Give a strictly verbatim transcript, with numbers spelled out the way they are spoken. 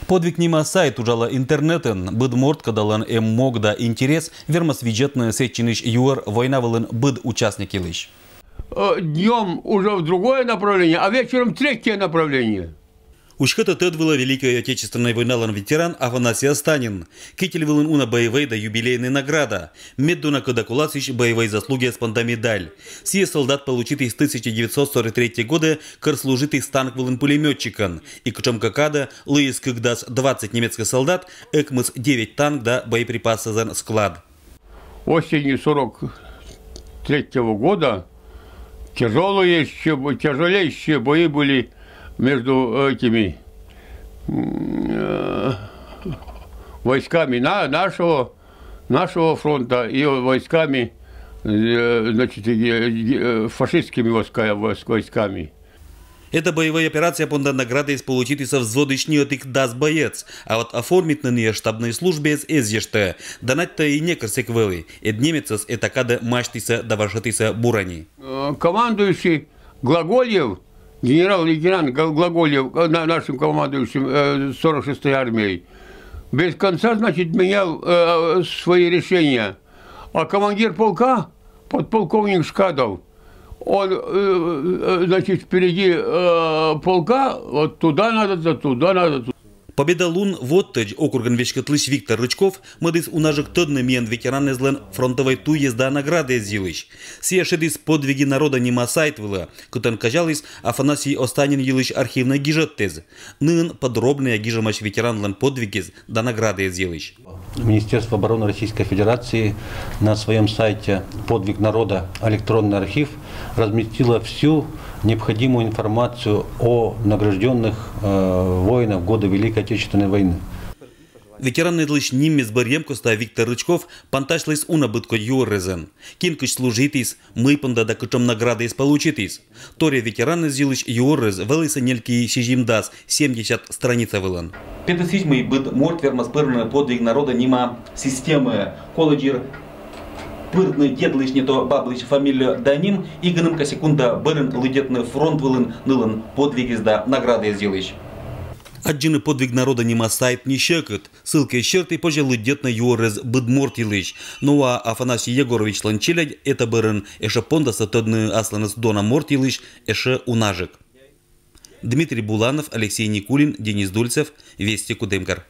Подвиг нима сайт уджалӧ интернетын. Быд морт, кодӧлӧн эм мог да интерес, вермас видзӧдны сэтчынысь юӧр война вылын быд участник йылысь. Днем уже в другое направление, а вечером третье направление. Уськӧтӧ тӧд вылӧ Великӧй Отечественнӧй войналӧн ветеран Афанасий Останин. Китель вылын уна боевӧй да юбилейнӧй награда. Меддонакӧд коласысь боевӧй заслугиӧс понда медаль. Сійӧ солдат получитіс тысяча девятьсот сорок третьего годӧ, кор служитіс танк вылын пулемётчикӧн. И кутшӧмкӧ кадӧ лоис кыкдас двадцать немецкӧй солдат, ӧкмыс девять танк да боеприпассӧ склад. Осенью сорок третьего года тяжелые, тяжелейшие бои были между этими войсками нашего, нашего фронта и войсками, значит, фашистскими войсками. Эта боевӧй операция понда наградаыс получитісӧ взводысь ни ӧтик дас боец, а вот оформитны нин штабнӧй службаыс эз ештӧ. Да надь тайӧ и некор сэк вӧлі, ӧд немецъяс эта кадӧ мастьӧ да вошӧдӧ бура ни. Командующий Глагольев, генерал-лейтенант Глагольев, нашим командующим сорок шестой армией, без конца, значит, менял свои решения. А командир полка, подполковник Шкадов, он, значит, впереди полка, вот туда надо, туда надо. Победа лун водтӧдз округӧн веськӧдлысь Виктор Рычков мӧдіс унажык тӧдны миян ветеранъяслӧн фронтӧвӧй туйяс да наградаэз йылысь. Сійӧ шедіс «Подвиги народа» нима сайт вылӧ, кытӧн казяліс Афанасий Останин йылысь архивнӧй гижӧдтӧг. Нин подробнӧя гижӧмаӧсь ветеранлӧн подвигез да наградаэз йылысь. Министерство обороны Российской Федерации на своем сайте «Подвиг народа. Электронный архив» разместило всю необходимую информацию о награжденных воинах в годы Великой Отечественной войны. Ветеранъяслысь нимъяс бӧрйӧм коста Виктор Рычков пантасьліс уна быд кодь юӧрӧзӧн: кин кыдз служитіс, мый понда да кутшӧм наградаэз получитіс. Торъя ветеранъяс йылысь юӧръяс вӧлісӧ нелькыи сизимдас, семьдесят страница вылын. Петӧ сідз, мый быд морт вермас пырны «Подвиг народа» нима системаӧ. Колӧ дыр пыртны дедлысь не то баблысь фамилия да ним, и гынымка секунда бӧрын лыддьӧны фронт вылын нылӧн подвигез да наградаэз йылысь. Аддзыны «Подвиг народа» нима сайт не сьӧкыд. Ссылкаыс серти позьӧ лыддьӧдны юӧръяс быд морт йылысь. Но Афанасий Егоровичлӧн челядь эта бӧрын ещӧ пондасӧ тӧдны асланыс дона морт йылысь ещӧ унажык. Дмитрий Буланов, Алексей Никулин, Денис Дульцев, «Вести», Кудымкар.